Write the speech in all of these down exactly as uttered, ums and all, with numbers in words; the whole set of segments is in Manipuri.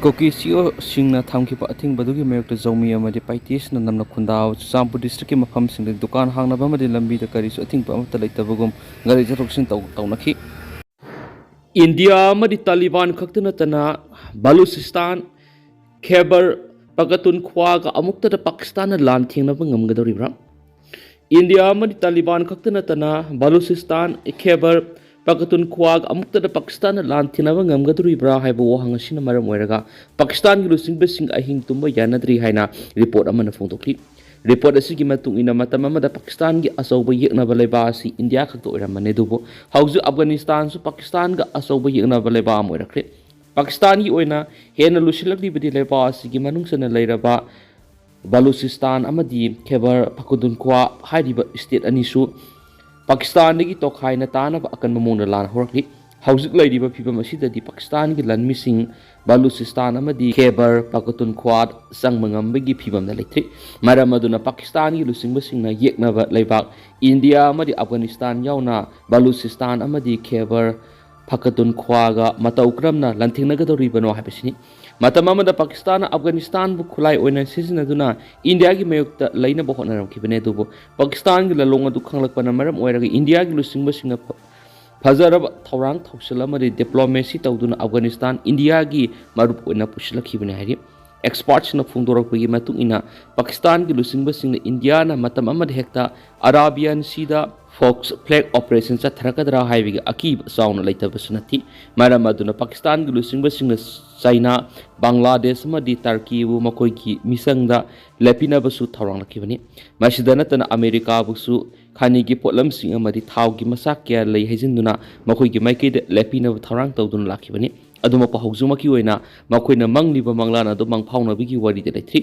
ꯀꯨꯀꯤ ꯁꯤꯑꯣꯁꯤꯡꯅ ꯊꯝꯈꯤꯕ ꯑꯊꯤꯡꯕꯗꯨꯒꯤ ꯃꯥꯌꯣꯛꯇ ꯖꯧꯃꯤ ꯑꯃꯗꯤ ꯄꯥꯏꯇꯤꯁꯅ ꯅꯝꯅ ꯈꯨꯟꯗꯥꯕ ꯆꯨꯔꯆꯥꯟꯄꯨꯔ ꯗꯤꯁꯇ꯭ꯔꯤꯛꯀꯤ ꯃꯐꯝꯁꯤꯡꯗ ꯗꯨꯀꯥꯟ ꯍꯥꯡꯅꯕ ꯑꯃꯗꯤ ꯂꯝꯕꯤꯗ ꯀꯔꯤꯁꯨ ꯑꯊꯤꯡꯕ ꯑꯃꯠꯇ ꯂꯩꯇꯕꯒꯨꯝ ꯒꯥꯔꯤ ꯆꯠꯊꯣꯛ ꯆꯠꯁꯤꯟ ꯇꯧ-, ꯇꯧꯅꯈꯤ꯫ ꯏꯟꯗꯤꯌꯥ ꯑꯃꯗꯤ ꯇꯥꯂꯤꯕꯥꯟ ꯈꯛꯇ ꯅꯠꯇꯅ ꯕꯂꯨꯆꯤꯁꯇꯥꯟ, ꯈꯦꯕꯔ ꯄꯈꯇꯨꯟꯈ꯭ꯋꯥꯒ ꯑꯃꯨꯛꯇꯗ ꯄꯥꯀꯤꯁꯇꯥꯟꯅ ꯂꯥꯟ ꯊꯦꯡꯅꯕ ꯉꯝꯒꯗꯧꯔꯤꯕ꯭ꯔꯥ? ꯏꯟꯗꯤꯌꯥ ꯑꯃꯗꯤ ꯇꯥꯂꯤꯕꯥꯟ ꯈꯛꯇ ꯅꯠꯇꯅ ꯕꯂꯨꯆꯤꯁꯇꯥꯟ, ꯈꯦꯕꯔ ꯄꯈꯇꯨꯟꯈ꯭ꯋꯥꯒ ꯑꯃꯨꯛꯇꯗ ꯄꯥꯀꯤꯁꯇꯥꯟꯅ ꯂꯥꯟ ꯊꯦꯡꯅꯕ ꯉꯝꯒꯗꯧꯔꯤꯕ꯭ꯔꯥ ꯍꯥꯏꯕ ꯋꯥꯍꯪ ꯑꯁꯤꯅ ꯃꯔꯝ ꯑꯣꯏꯔꯒ ꯄꯥꯀꯤꯁꯇꯥꯟꯒꯤ ꯂꯨꯆꯤꯡꯕꯁꯤꯡ ꯑꯍꯤꯡ ꯇꯨꯝꯕ ꯌꯥꯅꯗ꯭ꯔꯤ ꯍꯥꯏꯅ ꯔꯤꯄꯣꯔꯠ ꯑꯃꯅ ꯐꯣꯡꯗꯣꯛꯂꯤ꯫ ꯔꯤꯄꯣꯔꯠ ꯑꯁꯤꯒꯤ ꯃꯇꯨꯡ ꯏꯟꯅ, ꯃꯇꯝ ꯑꯃꯗ ꯄꯥꯀꯤꯁꯇꯥꯟꯒꯤ ꯑꯆꯧꯕ ꯌꯦꯛꯅꯕ ꯂꯩꯕꯥꯛ ꯑꯁꯤ ꯏꯟꯗꯤꯌꯥ ꯈꯛꯇ ꯑꯣꯏꯔꯝꯕꯅꯤ, ꯑꯗꯨꯕꯨ ꯍꯧꯖꯤꯛ ꯑꯐꯒꯥꯅꯤꯁꯇꯥꯟꯁꯨ ꯄꯥꯀꯤꯁꯇꯥꯟꯒ ꯑꯆꯧꯕ ꯌꯦꯛꯅꯕ ꯂꯩꯕꯥꯛ ꯑꯃ ꯑꯣꯏꯔꯛꯈ꯭ꯔꯦ꯫ ꯄꯥꯀꯤꯁꯇꯥꯟꯒꯤ ꯑꯣꯏꯅ ꯍꯦꯟꯅ ꯂꯨꯁꯤꯜꯂꯛꯂꯤꯕꯗꯤ ꯂꯩꯕꯥꯛ ꯑꯁꯤꯒꯤ ꯃꯅꯨꯡ ꯆꯟꯅ ꯂꯩꯔꯕ ꯕꯂꯨꯆꯤꯁꯇꯥꯟ ꯑꯃꯗꯤ ꯈꯦꯕꯔ ꯄꯈꯇꯨꯟꯈ꯭ꯋꯥ ꯍꯥꯏꯔꯤꯕ ꯁ꯭ꯇꯦꯠ ꯑꯅꯤꯁꯨ ꯄꯥꯀꯤꯁꯇꯥꯟꯗꯒꯤ ꯇꯣꯈꯥꯏꯅ ꯇꯥꯅꯕ ꯑꯀꯟꯕ ꯃꯑꯣꯡꯗ ꯂꯥꯟ ꯍꯧꯔꯛꯂꯤ꯫ ꯍꯧꯖꯤꯛ ꯂꯩꯔꯤꯕ ꯐꯤꯕꯝ ꯑꯁꯤꯗꯗꯤ ꯄꯥꯀꯤꯁꯇꯥꯟꯒꯤ ꯂꯥꯟꯃꯤꯁꯤꯡ ꯕꯂꯨꯆꯤꯁꯇꯥꯟ ꯑꯃꯗꯤ ꯈꯦꯕꯔ ꯄꯈꯇꯨꯟꯈ꯭ꯋꯥꯗ ꯆꯪꯕ ꯉꯝꯕꯒꯤ ꯐꯤꯕꯝꯗ ꯂꯩꯇ꯭ꯔꯤ꯫ ꯃꯔꯝ ꯑꯗꯨꯅ ꯄꯥꯀꯤꯁꯇꯥꯟꯒꯤ ꯂꯨꯆꯤꯡꯕꯁꯤꯡꯅ ꯌꯦꯛꯅꯕ ꯂꯩꯕꯥꯛ ꯏꯟꯗꯤꯌꯥ ꯑꯃꯗꯤ ꯑꯐꯒꯥꯅꯤꯁꯇꯥꯟ ꯌꯥꯎꯅ ꯕꯂꯨꯆꯤꯁꯇꯥꯟ ꯑꯃꯗꯤ ꯈꯦꯕꯔ ꯄꯈꯇꯨꯟꯈ꯭ꯋꯥꯒ ꯃꯇꯧ ꯀꯔꯝꯅ ꯂꯥꯟꯊꯦꯡꯅꯒꯗꯧꯔꯤꯕꯅꯣ ꯍꯥꯏꯕꯁꯤꯅꯤ꯫ ꯃꯇꯝ ꯑꯃꯗ ꯄꯥꯀꯤꯁꯇꯥꯟꯅ ꯑꯐꯒꯥꯅꯤꯁꯇꯥꯟꯕꯨ ꯈꯨꯠꯂꯥꯏ ꯑꯣꯏꯅ ꯁꯤꯖꯤꯟꯅꯗꯨꯅ ꯏꯟꯗꯤꯌꯥꯒꯤ ꯃꯥꯌꯣꯛꯇ ꯂꯩꯅꯕ ꯍꯣꯠꯅꯔꯝꯈꯤꯕꯅꯤ, ꯑꯗꯨꯕꯨ ꯄꯥꯀꯤꯁꯇꯥꯟꯒꯤ ꯂꯥꯂꯣꯡ ꯑꯗꯨ ꯈꯪꯂꯛꯄꯅ ꯃꯔꯝ ꯑꯣꯏꯔꯒ ꯏꯟꯗꯤꯌꯥꯒꯤ ꯂꯨꯆꯤꯡꯕꯁꯤꯡꯅ ꯐ-, ꯐꯖꯔꯕ ꯊꯧꯔꯥꯡ ꯊꯧꯁꯤꯜ ꯑꯃꯗꯤ ꯗꯤꯄ꯭ꯂꯣꯃꯦꯁꯤ ꯇꯧꯗꯨꯅ ꯑꯐꯒꯥꯅꯤꯁꯇꯥꯟ ꯏꯟꯗꯤꯌꯥꯒꯤ ꯃꯔꯨꯞ ꯑꯣꯏꯅ ꯄꯨꯁꯤꯜꯂꯛꯈꯤꯕꯅꯤ ꯍꯥꯏꯔꯤ꯫ ꯑꯦꯛꯁꯄꯥꯔꯠꯁꯤꯡꯅ ꯐꯣꯡꯗꯣꯔꯛꯄꯒꯤ ꯃꯇꯨꯡ ꯏꯟꯅ, ꯄꯥꯀꯤꯁꯇꯥꯟꯒꯤ ꯂꯨꯆꯤꯡꯕꯁꯤꯡꯅ ꯏꯟꯗꯤꯌꯥꯅ ꯃꯇꯝ ꯑꯃꯗ ꯍꯦꯛꯇ ꯑꯔꯥꯕꯤꯌꯥꯟ ꯁꯤꯗ ꯐꯣꯛꯁ ꯐ꯭ꯂꯦꯒ ꯑꯣꯄꯔꯦꯁꯟ ꯆꯠꯊꯔꯛꯀꯗ꯭ꯔꯥ ꯍꯥꯏꯕꯒꯤ ꯑꯀꯤꯕ ꯆꯥꯎꯅ ꯂꯩꯇꯕꯁꯨ ꯅꯠꯇꯦ꯫ ꯃꯔꯝ ꯑꯗꯨꯅ ꯄꯥꯀꯤꯁꯇꯥꯟꯒꯤ ꯂꯨꯆꯤꯡꯕꯁꯤꯡꯅ ꯆꯥꯏꯅꯥ, ꯕꯪꯒ꯭ꯂꯥꯗꯦꯁ ꯑꯃꯗꯤ ꯇꯔꯀꯤꯕꯨ ꯃꯈꯣꯏꯒꯤ ꯃꯤꯆꯪꯗ ꯂꯦꯞꯄꯤꯅꯕꯁꯨ ꯊꯧꯔꯥꯡꯂꯛꯈꯤꯕꯅꯤ꯫ ꯃꯁꯤꯗ ꯅꯠꯇꯅ ꯑꯃꯦꯔꯤꯀꯥꯕꯨꯁꯨ ꯈꯅꯤꯒꯤ ꯄꯣꯠꯂꯝꯁꯤꯡ ꯑꯃꯗꯤ ꯊꯥꯎꯒꯤ ꯃꯆꯥꯛ ꯀꯌꯥ ꯂꯩ ꯍꯥꯏꯖꯤꯟꯗꯨꯅ ꯃꯈꯣꯏꯒꯤ ꯃꯥꯏꯀꯩꯗ ꯂꯦꯞꯄꯤꯅꯕ ꯊꯧꯔꯥꯡ ꯇꯧꯗꯨꯅ ꯂꯥꯛꯈꯤꯕꯅꯤ꯫ ꯑꯗꯨꯃꯛꯄꯨ ꯍꯧꯖꯤꯛꯃꯛꯀꯤ ꯑꯣꯏꯅ ꯃꯈꯣꯏꯅ ꯃꯪꯂꯤꯕ ꯃꯪꯂꯥꯟ ꯑꯗꯨ ꯃꯪꯐꯥꯎꯅꯕꯒꯤ ꯋꯥꯔꯤꯗ ꯂꯩꯇ꯭ꯔꯤ꯫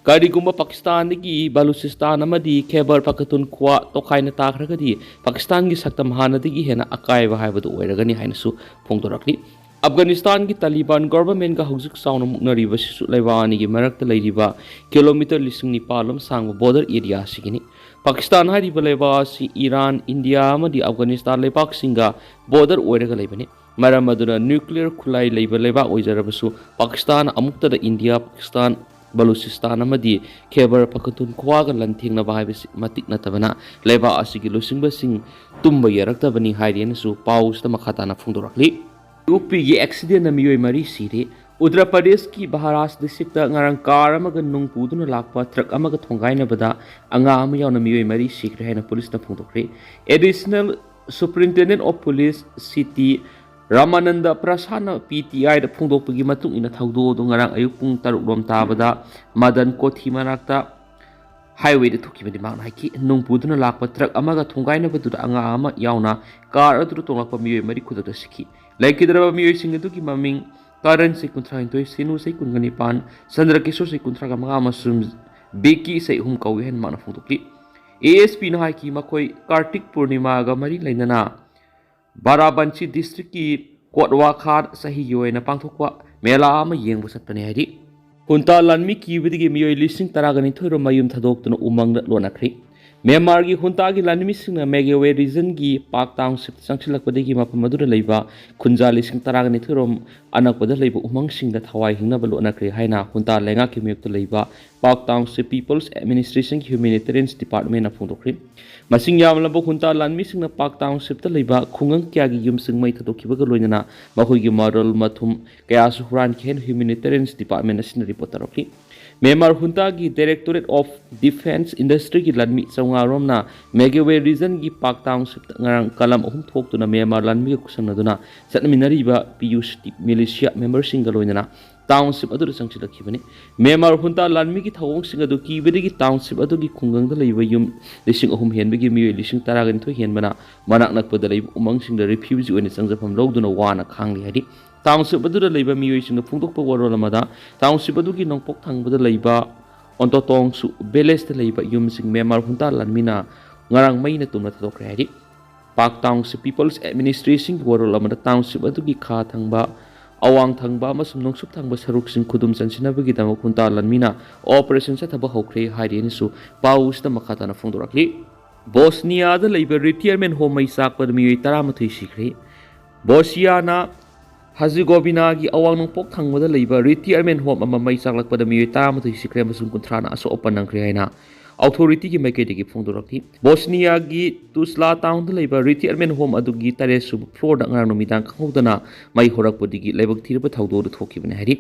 ꯀꯔꯤꯒꯨꯝꯕ ꯄꯥꯀꯤꯁꯇꯥꯟꯗꯒꯤ ꯕꯂꯨꯆꯤꯁꯇꯥꯟ ꯑꯃꯗꯤ ꯈꯦꯕꯔ ꯄꯈꯇꯨꯟꯈ꯭ꯋꯥ ꯇꯣꯈꯥꯏꯅ ꯇꯥꯈ꯭ꯔꯒꯗꯤ ꯄꯥꯀꯤꯁꯇꯥꯟꯒꯤ ꯁꯛꯇꯝ ꯍꯥꯟꯅꯗꯒꯤ ꯍꯦꯟꯅ ꯑꯀꯥꯏꯕ ꯍꯥꯏꯕꯗꯨ ꯑꯣꯏꯔꯒꯅꯤ ꯍꯥꯏꯅꯁꯨ ꯐꯣꯡꯗꯣꯔꯛꯂꯤ꯫ ꯑꯐꯒꯥꯅꯤꯁꯇꯥꯟꯒꯤ ꯇꯥꯂꯤꯕꯥꯟ ꯒꯣꯚꯔꯟꯃꯦꯟꯠꯒ ꯍꯧꯖꯤꯛ ꯆꯥꯎꯅ ꯃꯨꯛꯅꯔꯤꯕ ꯑꯁꯤꯁꯨ ꯂꯩꯕꯥꯛ ꯑꯅꯤꯒꯤ ꯃꯔꯛꯇ ꯂꯩꯔꯤꯕ ꯀꯤꯂꯣꯃꯤꯇꯔ ꯂꯤꯁꯤꯡ ꯅꯤꯄꯥꯜ ꯂꯣꯝ ꯁꯥꯡꯕ ꯕꯣꯔꯗꯔ ꯑꯦꯔꯤꯌꯥ ꯑꯁꯤꯒꯤꯅꯤ꯫ ꯄꯥꯀꯤꯁꯇꯥꯟ ꯍꯥꯏꯔꯤꯕ ꯂꯩꯕꯥꯛ ꯑꯁꯤ ꯏꯔꯥꯟ, ꯏꯟꯗꯤꯌꯥ ꯑꯃꯗꯤ ꯑꯐꯒꯥꯅꯤꯁꯇꯥꯟ ꯂꯩꯕꯥꯛꯁꯤꯡꯒ ꯕꯣꯔꯗꯔ ꯑꯣꯏꯔꯒ ꯂꯩꯕꯅꯤ꯫ ꯃꯔꯝ ꯑꯗꯨꯅ ꯅ꯭ꯌꯨꯀ꯭ꯂꯤꯌꯔ ꯈꯨꯠꯂꯥꯏ ꯂꯩꯕ ꯂꯩꯕꯥꯛ ꯑꯣꯏꯖꯔꯕꯁꯨ ꯄꯥꯀꯤꯁꯇꯥꯟ ꯑꯃꯨꯛꯇꯗ ꯏꯟꯗꯤꯌꯥ, ꯄꯥꯀꯤꯁꯇꯥꯟ, ꯕꯂꯨꯆꯤꯁꯇꯥꯟ ꯑꯃꯗꯤ ꯈꯦꯕꯔ ꯄꯈꯇꯨꯟꯈ꯭ꯋꯥꯒ ꯂꯥꯟꯊꯦꯡꯅꯕ ꯍꯥꯏꯕꯁꯤ ꯃꯇꯤꯛ ꯅꯠꯇꯕꯅ ꯂꯩꯕꯥꯛ ꯑꯁꯤꯒꯤ ꯂꯨꯆꯤꯡꯕꯁꯤꯡ ꯇꯨꯝꯕ ꯌꯥꯔꯛꯇꯕꯅꯤ ꯍꯥꯏꯔꯦꯅꯁꯨ ꯄꯥꯎꯁꯤꯗ ꯃꯈꯥ ꯇꯥꯅ ꯐꯣꯡꯗꯣꯔꯛꯂꯤ꯫ ꯌꯨ ꯄꯤꯒꯤ ꯑꯦꯛꯁꯤꯗꯦꯟꯅ ꯃꯤꯑꯣꯏ ꯃꯔꯤ ꯁꯤꯔꯦ꯫ ꯎꯠꯇꯔ ꯄ꯭ꯔꯗꯦꯁꯀꯤ ꯕꯍꯥꯔꯥꯖ ꯗꯤꯁꯇ꯭ꯔꯤꯛꯇ ꯉꯔꯥꯡ ꯀꯥꯔ ꯑꯃꯒ ꯅꯨꯡ ꯄꯨꯗꯨꯅ ꯂꯥꯛꯄ ꯇ꯭ꯔꯛ ꯑꯃꯒ ꯊꯣꯡꯒꯥꯏꯅꯕꯗ ꯑꯉꯥꯡ ꯑꯃ ꯌꯥꯎꯅ ꯃꯤꯑꯣꯏ ꯃꯔꯤ ꯁꯤꯈ꯭ꯔꯦ ꯍꯥꯏꯅ ꯄꯨꯂꯤꯁꯅ ꯐꯣꯡꯗꯣꯛꯈ꯭ꯔꯦ꯫ Additional Superintendent of Police City Ramanand ꯄ꯭ꯔꯁꯥꯟꯅ ꯄꯤ ꯇꯤ ꯑꯥꯏꯗ ꯐꯣꯡꯗꯣꯛꯄꯒꯤ ꯃꯇꯨꯡ ꯏꯟꯅ ꯊꯧꯗꯣꯛ ꯑꯗꯨ ꯉꯔꯥꯡ ꯑꯌꯨꯛ ꯄꯨꯡ ꯇꯔꯨꯛ ꯂꯣꯝ ꯇꯥꯕꯗ ꯃꯗꯟ ꯀꯣꯊꯤ ꯃꯅꯥꯛꯇ ꯍꯥꯏꯋꯦꯗ ꯊꯣꯛꯈꯤꯕꯅꯤ꯫ ꯃꯍꯥꯛꯅ ꯍꯥꯏꯈꯤ, ꯅꯨꯡ ꯄꯨꯗꯨꯅ ꯂꯥꯛꯄ ꯇ꯭ꯔꯛ ꯑꯃꯒ ꯊꯣꯡꯒꯥꯏꯅꯕꯗꯨꯗ ꯑꯉꯥꯡ ꯑꯃ ꯌꯥꯎꯅ ꯀꯥꯔ ꯑꯗꯨꯗ ꯇꯣꯡꯂꯛꯄ ꯃꯤꯑꯣꯏ ꯃꯔꯤ ꯈꯨꯗꯛꯇ ꯁꯤꯈꯤ꯫ ꯂꯩꯈꯤꯗ꯭ꯔꯕ ꯃꯤꯑꯣꯏꯁꯤꯡ ꯑꯗꯨꯒꯤ ꯃꯃꯤꯡ ꯀꯥꯔꯟ, ꯆꯍꯤ ꯀꯨꯟꯊ꯭ꯔꯥꯅꯤꯊꯣꯏ, ꯁꯤꯅꯨ, ꯆꯍꯤ ꯀꯨꯟꯒ ꯅꯤꯄꯥꯟ, ꯆꯟꯗ꯭ꯔ ꯀꯤꯁꯣꯔ, ꯆꯍꯤ ꯀꯨꯟꯊ꯭ꯔꯥꯒ ꯃꯉꯥ, ꯑꯃꯁꯨꯡ ꯕꯤꯀꯤ, ꯆꯍꯤ ꯑꯍꯨꯝ ꯀꯧꯏ ꯍꯥꯏꯅ ꯃꯍꯥꯛꯅ ꯐꯣꯡꯗꯣꯛꯈꯤ꯫ ꯑꯦ ꯑꯦꯁ ꯄꯤꯅ ꯍꯥꯏꯈꯤ, ꯃꯈꯣꯏ ꯀꯥꯔꯇꯤꯛ ꯄꯨꯔꯅꯤꯃꯥꯒ ꯃꯔꯤ ꯂꯩꯅꯅ ꯕꯥꯔꯥꯕꯟꯁꯤ ꯗꯤꯁꯇ꯭ꯔꯤꯛꯀꯤ ꯀꯣꯠꯋꯥꯈꯥꯠ ꯆꯍꯤꯒꯤ ꯑꯣꯏꯅ ꯄꯥꯡꯊꯣꯛꯄ ꯃꯦꯂꯥ ꯑꯃ ꯌꯦꯡꯕ ꯆꯠꯄꯅꯤ ꯍꯥꯏꯔꯤ꯫ ꯍꯨꯟꯇꯥ ꯂꯥꯟꯃꯤ ꯀꯤꯕꯗꯒꯤ ꯃꯤꯑꯣꯏ ꯂꯤꯁꯤꯡ ꯇꯔꯥꯒ ꯅꯤꯊꯣꯏ ꯔꯣꯝ ꯃꯌꯨꯝ ꯊꯥꯗꯣꯛꯇꯨꯅ ꯎꯃꯪꯗ ꯂꯣꯠꯅꯈ꯭ꯔꯦ꯫ ꯃ꯭ꯌꯥꯟꯃꯥꯔꯒꯤ ꯍꯨꯟꯇꯥꯒꯤ ꯂꯥꯟꯃꯤꯁꯤꯡꯅ ꯃꯦꯒꯦꯋꯦ ꯔꯤꯖꯟꯒꯤ ꯄꯥꯛ ꯇꯥꯎꯟꯁꯤꯞꯇ ꯆꯪꯁꯤꯜꯂꯛꯄꯗꯒꯤ ꯃꯐꯝ ꯑꯗꯨꯗ ꯂꯩꯕ ꯈꯨꯟꯖꯥ ꯂꯤꯁꯤꯡ ꯇꯔꯥꯒ ꯅꯤꯊꯣꯏ ꯔꯣꯝ ꯑꯅꯛꯄꯗ ꯂꯩꯕ ꯎꯃꯪꯁꯤꯡꯗ ꯊꯋꯥꯏ ꯍꯤꯡꯅꯕ ꯂꯣꯠꯅꯈ꯭ꯔꯦ ꯍꯥꯏꯅ ꯍꯨꯟꯇꯥ ꯂꯩꯉꯥꯛꯀꯤ ꯃꯥꯌꯣꯛꯇ ꯂꯩꯕ ꯄꯥꯛ ꯇꯥꯎꯟꯁꯤꯞ ꯄꯤꯄꯜꯁ ꯑꯦꯗꯃꯤꯅꯤꯁꯇ꯭ꯔꯦꯁꯟꯒꯤ ꯍ꯭ꯌꯨꯃꯦꯅꯤꯇꯦꯔꯤꯌꯟꯁ ꯗꯤꯄꯥꯔꯠꯃꯦꯟꯅ ꯐꯣꯡꯗꯣꯛꯈ꯭ꯔꯦ꯫ ꯃꯁꯤꯡ ꯌꯥꯝꯂꯕ ꯍꯨꯟꯇꯥ ꯂꯥꯟꯃꯤꯁꯤꯡꯅ ꯄꯥꯛ ꯇꯥꯎꯟꯁꯤꯞꯇ ꯂꯩꯕ ꯈꯨꯡꯒꯪ ꯀꯌꯥꯒꯤ ꯌꯨꯝꯁꯤꯡ ꯃꯩ ꯊꯥꯗꯣꯛꯈꯤꯕꯒ ꯂꯣꯏꯅꯅ ꯃꯈꯣꯏꯒꯤ ꯃꯔꯜ ꯃꯊꯨꯝ ꯀꯌꯥꯁꯨ ꯍꯨꯔꯥꯟꯈꯤ ꯍꯥꯏꯅ ꯍ꯭ꯌꯨꯃꯦꯅꯤꯇꯦꯔꯤꯌꯟꯁ ꯗꯤꯄꯥꯔꯠꯃꯦꯟ ꯑꯁꯤꯅ ꯔꯤꯄꯣꯔꯠ ꯇꯧꯔꯛꯂꯤ꯫ ꯃ꯭ꯌꯥꯟꯃꯥꯔ ꯍꯨꯟꯇꯥꯒꯤ ꯗꯥꯏꯔꯦꯛꯇꯣꯔꯦꯠ ꯑꯣꯐ ꯗꯤꯐꯦꯟꯁ ꯏꯟꯗꯁꯇ꯭ꯔꯤꯒꯤ ꯂꯥꯟꯃꯤ ꯆꯥꯝꯃꯉꯥ ꯔꯣꯝꯅ ꯃꯦꯒꯦꯋꯦ ꯔꯤꯖꯟꯒꯤ ꯄꯥꯛ ꯇꯥꯎꯟꯁꯤꯞꯇ ꯉꯔꯥꯡ ꯀꯂꯝ ꯑꯍꯨꯝ ꯊꯣꯛꯇꯨꯅ ꯃ꯭ꯌꯥꯟꯃꯥꯔ ꯂꯥꯟꯃꯤꯒ ꯈꯨꯠꯁꯝꯅꯗꯨꯅ ꯆꯠꯃꯤꯟꯅꯔꯤꯕ ꯄꯤ ꯌꯨ ꯁꯤ ꯇꯤ ꯃꯤꯂꯤꯁꯤꯌꯥ ꯃꯦꯝꯕꯔꯁꯤꯡꯒ ꯂꯣꯏꯅꯅ ꯇꯥꯎꯟꯁꯤꯞ ꯑꯗꯨꯗ ꯆꯪꯁꯤꯜꯂꯛꯈꯤꯕꯅꯤ꯫ ꯃ꯭ꯌꯥꯟꯃꯥꯔ ꯍꯨꯟꯇꯥ ꯂꯥꯟꯃꯤꯒꯤ ꯊꯧꯑꯣꯡꯁꯤꯡ ꯑꯗꯨ ꯀꯤꯕꯗꯒꯤ ꯇꯥꯎꯟꯁꯤꯞ ꯑꯗꯨꯒꯤ ꯈꯨꯡꯒꯪꯗ ꯂꯩꯕ ꯌꯨꯝ ꯂꯤꯁꯤꯡ ꯑꯍꯨꯝ ꯍꯦꯟꯕꯒꯤ ꯃꯤꯑꯣꯏ ꯂꯤꯁꯤꯡ ꯇꯔꯥꯒ ꯅꯤꯊꯣꯏ ꯍꯦꯟꯕꯅ ꯃꯅꯥꯛ ꯅꯛꯄꯗ ꯂꯩꯕ ꯎꯃꯪꯁꯤꯡꯗ ꯔꯤꯐ꯭ꯌꯨꯖꯤ ꯑꯣꯏꯅ ꯆꯪꯖꯐꯝ ꯂꯧꯗꯨꯅ ꯋꯥꯅ ꯈꯥꯡꯂꯤ ꯍꯥꯏꯔꯤ꯫ ꯇꯥꯎꯟꯁꯤꯞ ꯑꯗꯨꯗ ꯂꯩꯕ ꯃꯤꯑꯣꯏꯁꯤꯡꯅ ꯐꯣꯡꯗꯣꯛꯄ ꯋꯥꯔꯣꯜ ꯑꯃꯗ, ꯇꯥꯎꯟꯁꯤꯞ ꯑꯗꯨꯒꯤ ꯅꯣꯡꯄꯣꯛ ꯊꯪꯕꯗ ꯂꯩꯕ ꯑꯣꯟꯇꯣꯇꯣꯡꯁꯨ ꯚꯤꯂꯦꯖꯇ ꯂꯩꯕ ꯌꯨꯝꯁꯤꯡ ꯃ꯭ꯌꯥꯟꯃꯥꯔ ꯍꯨꯟꯇꯥ ꯂꯥꯟꯃꯤꯅ ꯉꯔꯥꯡ ꯃꯩꯅ ꯇꯨꯝꯅ ꯊꯥꯗꯣꯛꯈ꯭ꯔꯦ ꯍꯥꯏꯔꯤ꯫ ꯄꯥꯛ ꯇꯥꯎꯟꯁꯤꯞ ꯄꯤꯄꯜꯁ ꯑꯦꯗꯃꯤꯅꯤꯁꯇ꯭ꯔꯦꯁꯟꯒꯤ ꯋꯥꯔꯣꯜ ꯑꯃꯗ ꯇꯥꯎꯟꯁꯤꯞ ꯑꯗꯨꯒꯤ ꯈꯥ ꯊꯪꯕ, ꯑꯋꯥꯡ ꯊꯪꯕ ꯑꯃꯁꯨꯡ ꯅꯣꯡꯆꯨꯞ ꯊꯪꯕ ꯁꯔꯨꯛꯁꯤꯡ ꯈꯨꯗꯨꯝ ꯆꯟꯁꯤꯟꯅꯕꯒꯤꯗꯃꯛ ꯍꯨꯟꯇꯥ ꯂꯥꯟꯃꯤꯅ ꯑꯣꯄꯔꯦꯁꯟ ꯆꯠꯊꯕ ꯍꯧꯈ꯭ꯔꯦ ꯍꯥꯏꯔꯤ ꯍꯥꯏꯅꯁꯨ ꯄꯥꯎ ꯑꯁꯤꯗ ꯃꯈꯥ ꯇꯥꯅ ꯐꯣꯡꯗꯣꯔꯛꯂꯤ꯫ ꯕꯣꯁꯅꯤꯌꯥꯗ ꯂꯩꯕ ꯔꯤꯇꯤꯌꯔꯃꯦꯟ ꯍꯣꯝ ꯃꯩ ꯆꯥꯛꯄꯗ ꯃꯤꯑꯣꯏ ꯇꯔꯥꯃꯥꯊꯣꯏ ꯁꯤꯈ꯭ꯔꯦ꯫ ꯕꯣꯁꯤꯌꯥꯅ ꯍꯖꯤꯒꯣꯕꯤꯅꯥꯒꯤ ꯑꯋꯥꯡ ꯅꯣꯡꯄꯣꯛ ꯊꯪꯕꯗ ꯂꯩꯕ retirement home ꯑꯃ ꯃꯩ ꯆꯥꯛꯂꯛꯄꯗ ꯃꯤꯑꯣꯏ ꯇꯔꯥꯃꯥꯊꯣꯏ ꯁꯤꯈ꯭ꯔꯦ ꯑꯃꯁꯨꯡ ꯀꯨꯟꯊ꯭ꯔꯥꯅ ꯑꯁꯣꯛ ꯑꯄꯟ ꯅꯪꯈ꯭ꯔꯦ ꯍꯥꯏꯅ authorityꯒꯤ ꯃꯥꯏꯀꯩꯗꯒꯤ ꯐꯣꯡꯗꯣꯔꯛꯈꯤ꯫ ꯕꯣꯁꯅꯤꯌꯥꯒꯤ ꯇꯨꯁꯂꯥ townꯗ ꯂꯩꯕ retirement home ꯑꯗꯨꯒꯤ ꯇꯔꯦꯠ ꯁꯨꯕ floorꯗ ꯉꯔꯥꯡ ꯅꯨꯃꯤꯗꯥꯡ ꯈꯪꯍꯧꯗꯅ ꯃꯩ ꯍꯧꯔꯛꯄꯗꯒꯤ ꯂꯥꯏꯕꯛ ꯊꯤꯔꯕ ꯊꯧꯗꯣꯛ ꯑꯗꯨ ꯊꯣꯛꯈꯤꯕꯅꯤ ꯍꯥꯏꯔꯤ꯫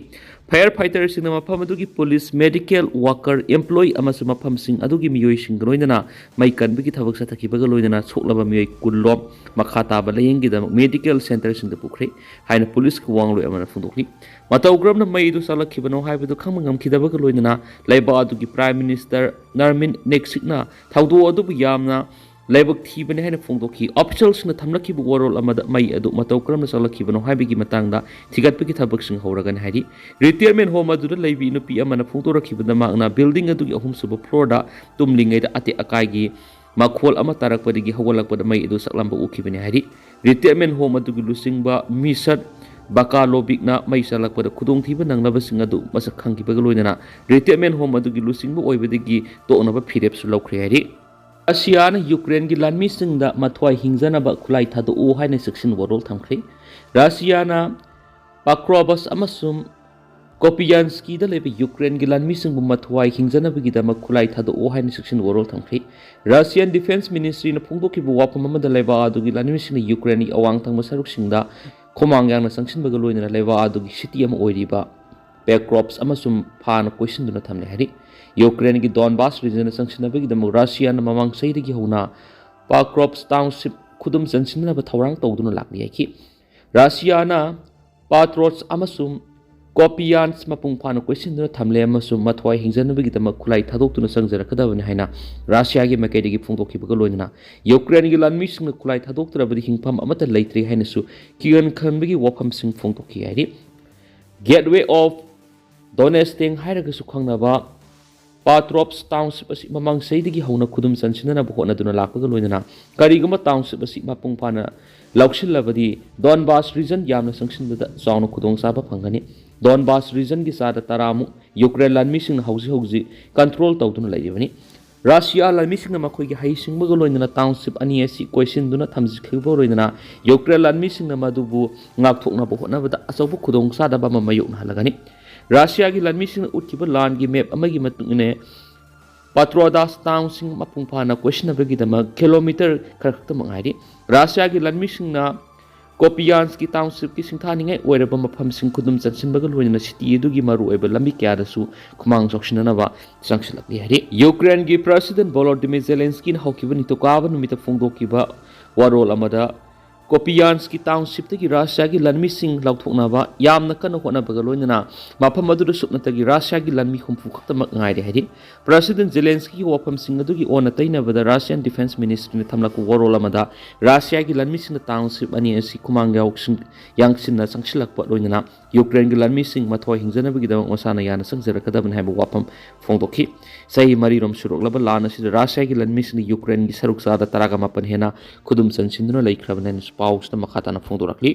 Fire fighterꯁꯤꯡꯅ ꯃꯐꯝ ꯑꯗꯨꯒꯤ police, medical worker, employee ꯑꯃꯁꯨꯡ ꯃꯐꯝꯁꯤꯡ ꯑꯗꯨꯒꯤ ꯃꯤꯑꯣꯏꯁꯤꯡꯒ ꯂꯣꯏꯅꯅ ꯃꯩ ꯀꯟꯕꯒꯤ ꯊꯕꯛ ꯆꯠꯊꯈꯤꯕꯒ ꯂꯣꯏꯅꯅ ꯁꯣꯛꯂꯕ ꯃꯤꯑꯣꯏ ꯀꯨꯟ ꯂꯣꯝ ꯃꯈꯥ ꯇꯥꯕ ꯂꯥꯌꯦꯡꯒꯤꯗꯃꯛ medical centreꯁꯤꯡꯗ ꯄꯨꯈ꯭ꯔꯦ ꯍꯥꯏꯅ policeꯀꯤ ꯋꯥ ꯉꯥꯡꯂꯣꯏ ꯑꯃꯅ ꯐꯣꯡꯗꯣꯛꯂꯤ꯫ ꯃꯇꯧ ꯀꯔꯝꯅ ꯃꯩ ꯑꯗꯨ ꯆꯥꯛꯂꯛꯈꯤꯕꯅꯣ ꯍꯥꯏꯕꯗꯨ ꯈꯪꯕ ꯉꯝꯈꯤꯗꯕꯒ ꯂꯣꯏꯅꯅ ꯂꯩꯕꯥꯛ ꯑꯗꯨꯒꯤ Prime Minister Nermin Neksikꯅ ꯊꯧꯗꯣꯛ ꯑꯗꯨꯕꯨ ꯌꯥꯝꯅ ꯂꯥꯏꯕꯛ ꯊꯤꯕꯅꯤ ꯍꯥꯏꯅ ꯐꯣꯡꯗꯣꯛꯈꯤ꯫ Officialꯁꯤꯡꯅ ꯊꯝꯂꯛꯈꯤꯕ ꯋꯥꯔꯣꯜ ꯑꯃꯗ ꯃꯩ ꯑꯗꯨ ꯃꯇꯧ ꯀꯔꯝꯅ ꯆꯥꯛꯂꯛꯈꯤꯕꯅꯣ ꯍꯥꯏꯕꯒꯤ ꯃꯇꯥꯡꯗ ꯊꯤꯒꯠꯄꯒꯤ ꯊꯕꯛꯁꯤꯡ ꯍꯧꯔꯒꯅꯤ ꯍꯥꯏꯔꯤ꯫ Retirement home ꯑꯗꯨꯗ ꯂꯩꯕꯤ ꯅꯨꯄꯤ ꯑꯃꯅ ꯐꯣꯡꯗꯣꯔꯛꯈꯤꯕꯗ ꯃꯍꯥꯛꯅ building ꯑꯗꯨꯒꯤ ꯑꯍꯨꯝꯁꯨꯕ floorꯗ ꯇꯨꯝꯂꯤꯉꯩꯗ ꯑꯇꯦꯛ ꯑꯀꯥꯏꯒꯤ ꯃꯈꯣꯜ ꯑꯃ ꯇꯥꯔꯛꯄꯗꯒꯤ ꯍꯧꯒꯠꯂꯛꯄꯗ ꯃꯩ ꯑꯗꯨ ꯆꯥꯛꯂꯝꯕ ꯎꯈꯤꯕꯅꯤ ꯍꯥꯏꯔꯤ꯫ Retirement home ꯑꯗꯨꯒꯤ ꯂꯨꯆꯤꯡꯕ Misat Bakalovikꯅ ꯃꯩ ꯆꯥꯛꯂꯛꯄꯗ ꯈꯨꯗꯣꯡꯊꯤꯕ ꯅꯪꯂꯕꯁꯤꯡ ꯑꯗꯨ ꯃꯁꯛ ꯈꯪꯈꯤꯕꯒ ꯂꯣꯏꯅꯅ retirement home ꯑꯗꯨꯒꯤ ꯂꯨꯆꯤꯡꯕ ꯑꯣꯏꯕꯗꯒꯤ ꯇꯣꯛꯅꯕ ꯐꯤꯔꯦꯞꯁꯨ ꯂꯧꯈ꯭ꯔꯦ ꯍꯥꯏꯔꯤ꯫ ꯔꯁꯤꯌꯥꯅ ꯌꯨꯀ꯭ꯔꯦꯟꯒꯤ ꯂꯥꯟꯃꯤꯁꯤꯡꯗ ꯃꯊ꯭ꯋꯥꯏ ꯍꯤꯡꯖꯅꯕ ꯈꯨꯠꯂꯥꯏ ꯊꯥꯗꯣꯛꯎ ꯍꯥꯏꯅ ꯆꯦꯛꯁꯤꯟ ꯋꯥꯔꯣꯜ ꯊꯝꯈ꯭ꯔꯦ꯫ ꯔꯁꯤꯌꯥꯅ ꯄꯥꯀ꯭ꯔꯣꯕꯁ ꯑꯃꯁꯨꯡ ꯀꯣꯄꯤꯌꯥꯟꯁꯀꯤꯗ ꯂꯩꯕ ꯌꯨꯀ꯭ꯔꯦꯟꯒꯤ ꯂꯥꯟꯃꯤꯁꯤꯡꯕꯨ ꯃꯊ꯭ꯋꯥꯏ ꯍꯤꯡꯖꯅꯕꯒꯤꯗꯃꯛ ꯈꯨꯠꯂꯥꯏ ꯊꯥꯗꯣꯛꯎ ꯍꯥꯏꯅ ꯆꯦꯛꯁꯤꯟ ꯋꯥꯔꯣꯜ ꯊꯝꯈ꯭ꯔꯦ꯫ Russian Defense Ministryꯅ ꯐꯣꯡꯗꯣꯛꯈꯤꯕ ꯋꯥꯐꯝ ꯑꯃꯗ ꯂꯩꯕꯥꯛ ꯑꯗꯨꯒꯤ ꯂꯥꯟꯃꯤꯁꯤꯡꯅ ꯌꯨꯀ꯭ꯔꯦꯟꯒꯤ ꯑꯋꯥꯡ ꯊꯪꯕ ꯁꯔꯨꯛꯁꯤꯡꯗ ꯈꯣꯡꯃꯥꯡ ꯌꯥꯡꯅ ꯆꯪꯁꯤꯟꯕꯒ ꯂꯣꯏꯅꯅ ꯂꯩꯕꯥꯛ ꯑꯗꯨꯒꯤ city ꯑꯃ ꯑꯣꯏꯔꯤꯕ ꯄꯦꯀ꯭ꯔꯣꯞꯁ ꯑꯃꯁꯨꯡ ꯐꯥꯅ ꯀꯣꯏꯁꯤꯟꯗꯨꯅ ꯊꯝꯂꯦ ꯍꯥꯏꯔꯤ꯫ ꯌꯨꯀ꯭ꯔꯦꯟꯒꯤ ꯗꯣꯟꯕꯥꯁ regionꯗ ꯆꯪꯁꯤꯟꯅꯕꯒꯤꯗꯃꯛ ꯔꯁꯤꯌꯥꯅ ꯃꯃꯥꯡ ꯆꯍꯤꯗꯒꯤ ꯍꯧꯅ ꯄꯥꯀ꯭ꯔꯣꯞꯁ township ꯈꯨꯗꯨꯝ ꯆꯟꯁꯤꯟꯅꯅꯕ ꯊꯧꯔꯥꯡ ꯇꯧꯗꯨꯅ ꯂꯥꯛꯂꯤ ꯍꯥꯏꯈꯤ꯫ ꯔꯁꯤꯌꯥꯅ ꯄꯥꯇ꯭ꯔꯣꯠꯁ ꯑꯃꯁꯨꯡ ꯀꯣꯄꯤꯌꯥꯟꯁ ꯃꯄꯨꯡ ꯐꯥꯅ ꯀꯣꯏꯁꯤꯟꯗꯨꯅ ꯊꯝꯂꯦ ꯑꯃꯁꯨꯡ ꯃꯊ꯭ꯋꯥꯏ ꯍꯤꯡꯖꯅꯕꯒꯤꯗꯃꯛ ꯈꯨꯠꯂꯥꯏ ꯊꯥꯗꯣꯛꯇꯨꯅ ꯆꯪꯖꯔꯛꯀꯗꯕꯅꯤ ꯍꯥꯏꯅ ꯔꯁꯤꯌꯥꯒꯤ ꯃꯥꯏꯀꯩꯗꯒꯤ ꯐꯣꯡꯗꯣꯛꯈꯤꯕꯒ ꯂꯣꯏꯅꯅ ꯌꯨꯀ꯭ꯔꯦꯟꯒꯤ ꯂꯥꯟꯃꯤꯁꯤꯡꯅ ꯈꯨꯠꯂꯥꯏ ꯊꯥꯗꯣꯛꯇ꯭ꯔꯕꯗꯤ ꯍꯤꯡꯐꯝ ꯑꯃꯠꯇ ꯂꯩꯇ꯭ꯔꯦ ꯍꯥꯏꯅꯁꯨ ꯀꯤꯍꯟ ꯈꯟꯕꯒꯤ ꯋꯥꯐꯝꯁꯤꯡ ꯐꯣꯡꯗꯣꯛꯈꯤ ꯍꯥꯏꯔꯤ꯫ Gateway of Donetsk ꯍꯥꯏꯔꯒꯁꯨ ꯈꯪꯅꯕ ꯄꯥꯇ꯭ꯔꯣꯞꯁ township ꯑꯁꯤ ꯃꯃꯥꯡ ꯆꯍꯤꯗꯒꯤ ꯍꯧꯅ ꯈꯨꯗꯨꯝ ꯆꯟꯁꯤꯟꯅꯅꯕ ꯍꯣꯠꯅꯗꯨꯅ ꯂꯥꯛꯄꯒ ꯂꯣꯏꯅꯅ ꯀꯔꯤꯒꯨꯝꯕ township ꯑꯁꯤ ꯃꯄꯨꯡ ꯐꯥꯅ ꯂꯧꯁꯤꯜꯂꯕꯗꯤ ꯗꯣꯟꯕꯥꯁ region ꯌꯥꯝꯅ ꯆꯪꯁꯤꯟꯕꯗ ꯆꯥꯎꯅ ꯈꯨꯗꯣꯡꯆꯥꯕ ꯐꯪꯒꯅꯤ꯫ ꯗꯣꯟꯕꯥꯁ regionꯒꯤ ꯆꯥꯗ ꯇꯔꯥꯃꯨꯛ ꯌꯨꯀ꯭ꯔꯦꯟ ꯂꯥꯟꯃꯤꯁꯤꯡꯅ ꯍꯧꯖꯤꯛ ꯍꯧꯖꯤꯛ control ꯇꯧꯗꯨꯅ ꯂꯩꯔꯤꯕꯅꯤ꯫ ꯔꯥꯁꯤꯌꯥ ꯂꯥꯟꯃꯤꯁꯤꯡꯅ ꯃꯈꯣꯏꯒꯤ ꯍꯩꯁꯤꯡꯕꯒ ꯂꯣꯏꯅꯅ ꯇꯥꯎꯟꯁꯤꯞ ꯑꯅꯤ ꯑꯁꯤ ꯀꯣꯏꯁꯤꯟꯗꯨꯅ ꯊꯝꯖꯤꯟꯈꯤꯕꯒ ꯂꯣꯏꯅꯅ ꯌꯨꯀ꯭ꯔꯦꯟ ꯂꯥꯟꯃꯤꯁꯤꯡꯅ ꯃꯗꯨꯕꯨ ꯉꯥꯛꯊꯣꯛꯅꯕ ꯍꯣꯠꯅꯕꯗ ꯑꯆꯧꯕ ꯈꯨꯗꯣꯡꯆꯥꯗꯕ ꯑꯃ ꯃꯥꯌꯣꯛꯅꯍꯜꯂꯒꯅꯤ꯫ ꯔꯥꯁꯤꯌꯥꯒꯤ ꯂꯥꯟꯃꯤꯁꯤꯡꯅ ꯎꯠꯈꯤꯕ ꯂꯥꯟꯒꯤ ꯃꯦꯞ ꯑꯃꯒꯤ ꯃꯇꯨꯡ ꯏꯟꯅ ꯄꯥꯇ꯭ꯔꯣꯗꯥꯁ ꯇꯥꯎꯟꯁꯤꯡ ꯃꯄꯨꯡ ꯐꯥꯅ ꯀꯣꯏꯁꯤꯟꯅꯕꯒꯤꯗꯃꯛ ꯀꯤꯂꯣꯃꯤꯇꯔ ꯈꯔ ꯈꯛꯇꯃꯛ ꯉꯥꯏꯔꯤ꯫ ꯔꯥꯁꯤꯌꯥꯒꯤ ꯂꯥꯟꯃꯤꯁꯤꯡꯅ ꯀꯣꯄꯤꯌꯥꯟꯁꯀꯤ ꯇꯥꯎꯟꯁꯤꯞꯀꯤ ꯁꯤꯡꯊꯥꯅꯤꯡꯉꯥꯏ ꯑꯣꯏꯔꯕ ꯃꯐꯝꯁꯤꯡ ꯈꯨꯗꯨꯝ ꯆꯟꯁꯤꯟꯕꯒ ꯂꯣꯏꯅꯅ ꯁꯤꯇꯤ ꯑꯗꯨꯒꯤ ꯃꯔꯨꯑꯣꯏꯕ ꯂꯝꯕꯤ ꯀꯌꯥꯗꯁꯨ ꯈꯨꯃꯥꯡ ꯆꯥꯎꯁꯤꯟꯅꯅꯕ ꯆꯪꯁꯤꯜꯂꯛꯂꯤ ꯍꯥꯏꯔꯤ꯫ ꯌꯨꯀ꯭ꯔꯦꯟꯒꯤ ꯄ꯭ꯔꯁꯤꯗꯦꯟ ꯚꯣꯂꯣꯗꯤꯃꯤꯔ ꯖꯦꯂꯦꯟꯁꯀꯤꯅ ꯍꯧꯈꯤꯕ ꯅꯤꯡꯊꯧꯀꯥꯕ ꯅꯨꯃꯤꯠꯇ ꯐꯣꯡꯗꯣꯛꯈꯤꯕ ꯋꯥꯔꯣꯜ ꯑꯃꯗ ꯀꯣꯄꯤꯌꯥꯟꯁꯀꯤ ꯇꯥꯎꯟꯁꯤꯞꯇꯒꯤ ꯔꯥꯁꯤꯌꯥꯒꯤ ꯂꯥꯟꯃꯤꯁꯤꯡ ꯂꯧꯊꯣꯛꯅꯕ ꯌꯥꯝꯅ ꯀꯟꯅ ꯍꯣꯠꯅꯕꯒ ꯂꯣꯏꯅꯅ ꯃꯐꯝ ꯑꯗꯨꯗ ꯁꯨꯞꯅꯇꯒꯤ ꯔꯥꯁꯤꯌꯥꯒꯤ ꯂꯥꯟꯃꯤ ꯍꯨꯝꯐꯨ ꯈꯛꯇꯃꯛ ꯉꯥꯏꯔꯦ ꯍꯥꯏꯔꯤ꯫ ꯄ꯭ꯔꯁꯤꯗꯦꯟ ꯖꯦꯂꯦꯟꯁꯀꯤꯒꯤ ꯋꯥꯐꯝꯁꯤꯡ ꯑꯗꯨꯒꯤ ꯑꯣꯟꯅ ꯇꯩꯅꯕꯗ ꯔꯥꯁꯤꯌꯥꯟ ꯗꯤꯐꯦꯟꯁ ꯃꯤꯅꯤꯁꯇ꯭ꯔꯤꯅ ꯊꯝꯂꯛꯄ ꯋꯥꯔꯣꯜ ꯑꯃꯗ ꯔꯥꯁꯤꯌꯥꯒꯤ ꯂꯥꯟꯃꯤꯁꯤꯡꯅ ꯇꯥꯎꯟꯁꯤꯞ ꯑꯅꯤ ꯑꯁꯤ ꯈꯨꯃꯥꯡ ꯌꯥꯎꯁꯤꯟ-, ꯌꯥꯡꯁꯤꯟꯅ ꯆꯪꯁꯤꯜꯂꯛꯄ ꯂꯣꯏꯅꯅ ꯌꯨꯀ꯭ꯔꯦꯟꯒꯤ ꯂꯥꯟꯃꯤꯁꯤꯡ ꯃꯊꯋꯥꯏ ꯍꯤꯡꯖꯅꯕꯒꯤꯗꯃꯛ ꯃꯁꯥꯅ ꯌꯥꯅ ꯆꯪꯖꯔꯛꯀꯗꯕꯅꯤ ꯍꯥꯏꯕ ꯋꯥꯐꯝ ꯐꯣꯡꯗꯣꯛꯈꯤ꯫ ꯆꯍꯤ ꯃꯔꯤꯔꯣꯝ ꯁꯨꯔꯛꯂꯕ ꯂꯥꯟ ꯑꯁꯤꯗ ꯔꯥꯁꯤꯌꯥꯒꯤ ꯂꯥꯟꯃꯤꯁꯤꯡꯅ ꯌꯨꯀ꯭ꯔꯦꯟꯒꯤ ꯁꯔꯨꯛ ꯆꯥꯗ ꯇꯔꯥꯒ ꯃꯥꯄꯟ ꯍꯦꯟꯅ ꯈꯨꯗꯨꯝ ꯆꯟꯁꯤꯟꯗꯨꯅ ꯂꯩꯈ꯭ꯔꯕꯅꯤ ꯍꯥꯏꯅꯁꯨ ꯄꯥꯎꯁꯤꯗ ꯃꯈꯥ ꯇꯥꯅ ꯐꯣꯡꯗꯣꯔꯛꯂꯤ꯫